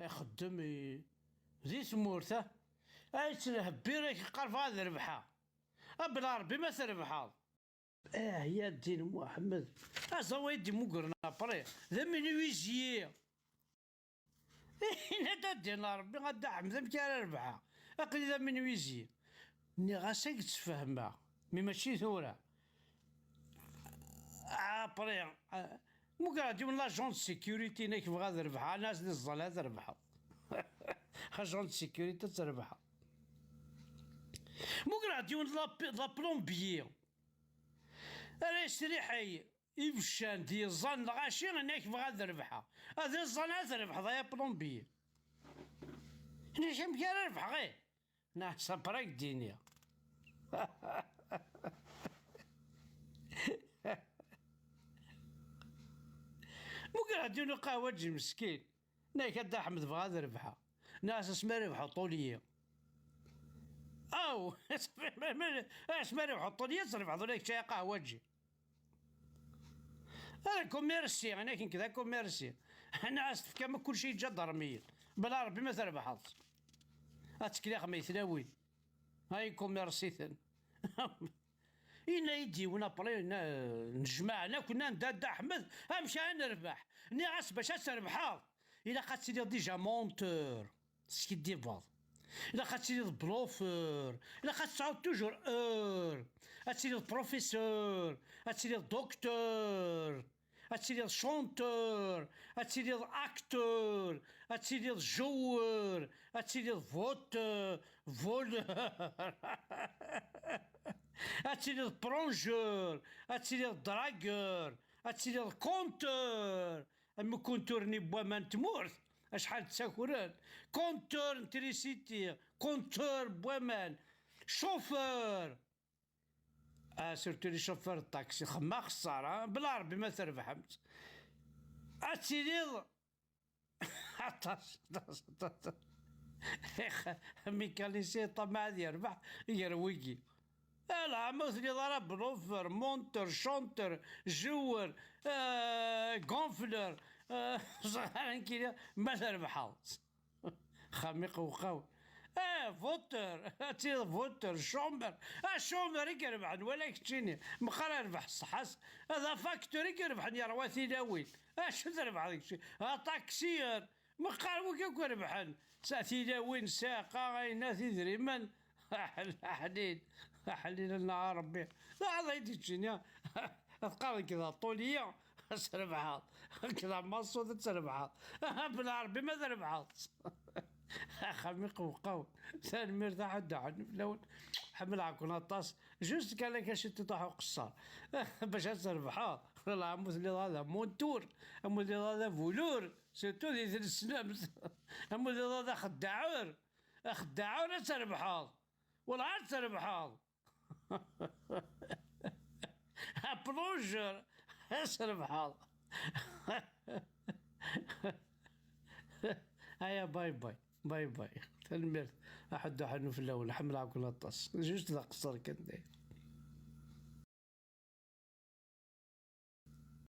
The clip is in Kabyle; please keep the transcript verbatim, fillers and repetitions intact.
ixeddem i, di tmurt, ah, ay ttenhebbireɣ, qerbeɣ ad rebḥeɣ. A bla Ṛebbi ma trebḥeḍ. Ah, ya ddin Muḥemmed, aẓawa i d-immugren après, d amenwizi. Yenna-d a ddin Ṛebbi, a Dda Ḥmed, amek ara rebḥeɣ? Aql-i d amenwizi. Nniɣ-as ad k-d-sfehmeɣ, mi mačči tura. Après, ah, mugreɣ-d yiwen l'agent de sécurité, nekk bɣiɣ ad rebḥeɣ, nniɣ-as di ẓẓal ad rebḥeɣ. Agent de sécurité ad trebḥeḍ. Mugreɣ-d yiwen la, la plombier. Ara yesriḥay ibeccan d yiẓan n lɣaci, nekk bɣiɣ ad rebḥeɣ. Ad iẓan ad trebḥeḍ, ay aplombier. Nniɣ-as amek ara rebḥeɣ, ih? Neɣ s après d-iniɣ. Mugreɣ-d yiwen uqehwaǧi meskin. Nekk a Dda Ḥmed bɣiɣ ad rebḥeɣ. Nniɣ-as asmi ara rebḥeɣ ṭulyi. Aw! Asmi ara rebḥeɣ ṭulyi ad trebḥeḍ ula d kečč ay aqehwaǧi. Ara kumirsi, nekk nekk d akumirsi. Nniɣ-as tefkam akk kulci i iǧadarmiyen. Bla Ṛebbi ma trebḥeḍ. Ad tekliɣ ma tlawin. Ay kumirsi-ten. Yenna-yi-d yiwen après, yenna, nejmaɛen akk, nnan-d a Dda Ḥmed, amek ara nerbeḥ? Nniɣ-as bac ad trebḥeḍ, ilaq ad tiliḍ déjà monteur, teskiddibeḍ. Ilaq ad tiliḍ bluffeur, ilaq ad tesɛuḍ toujours heure. Ad tiliḍ professeur, ad tiliḍ docteur, ad tiliḍ chanteur, ad tiliḍ acteur, ad tiliḍ joueur, ad tiliḍ voteur, voleur, ad tiliḍ plongeur, ad tiliḍ dragueur, ad tiliḍ conteur, am ukuntur-nni n waman n tmurt, acḥal ttakren, conteur n trisiti, conteur n waman, chauffeur. Ah, surtout les chauffeurs de taxi, xemma xeṣṣar, ah, bla Ṛebbi ma trebḥemt. Ad tiliḍ aṭas, aṭas, aṭas. Mécanicien ṭṭamaɛ ad yerbeḥ gar wigi. Ala, ma ur tliḍ ara bluffeur, monteur, chanteur, joueur, euh, gonfleur, euh, ẓriɣ ara nekk ma trebḥeḍ. Xami qewqaw. Ah, voteur, ad tiliḍ voteur, chômeur. Ah, chômeur i irebḥen, wala keččini. Meqqar rbeḥ ṣṣeḥḥa-s. D afaktur i irebḥen, yerwa tilawin. Acu trebḥeḍ kečči? Aṭaksiyur. Meqqar wigi akk rebḥen. Sa tilawin, saqa, ayna, tidrimen. Aḥl-, aḥlil. Aḥlil, a Ṛebbi. D aɛḍa i d-iččini. Ad qqaren kda ṭulya. Ad trebḥeḍ. Kda maṣud ad trebḥeḍ. Bla Ṛebbi ma trebḥeḍ. Axxam iqewqaw. Tanemmirt a Ḥedd Ḥennuf lawen. Ḥemmleɣ-ken aṭas. Juste kan akka ciṭuṭ uqeṣṣer. Bac ad trebḥeḍ. Lɛamu telliḍ d amuntur. Amu telliḍ d abulur. Surtout di tneslemt. Amu telliḍ d axeddaɛur. Axeddaɛur ad trebḥeḍ. Wellah ad trebḥeḍ. Aplujer, ad trebḥeḍ. Aya, bye bye, bye bye. Tanemmirt. Aḥeddu ḥennu fell-awen, ḥemmleɣ-ken aṭas. Juste d aqeṣṣer kan dayen.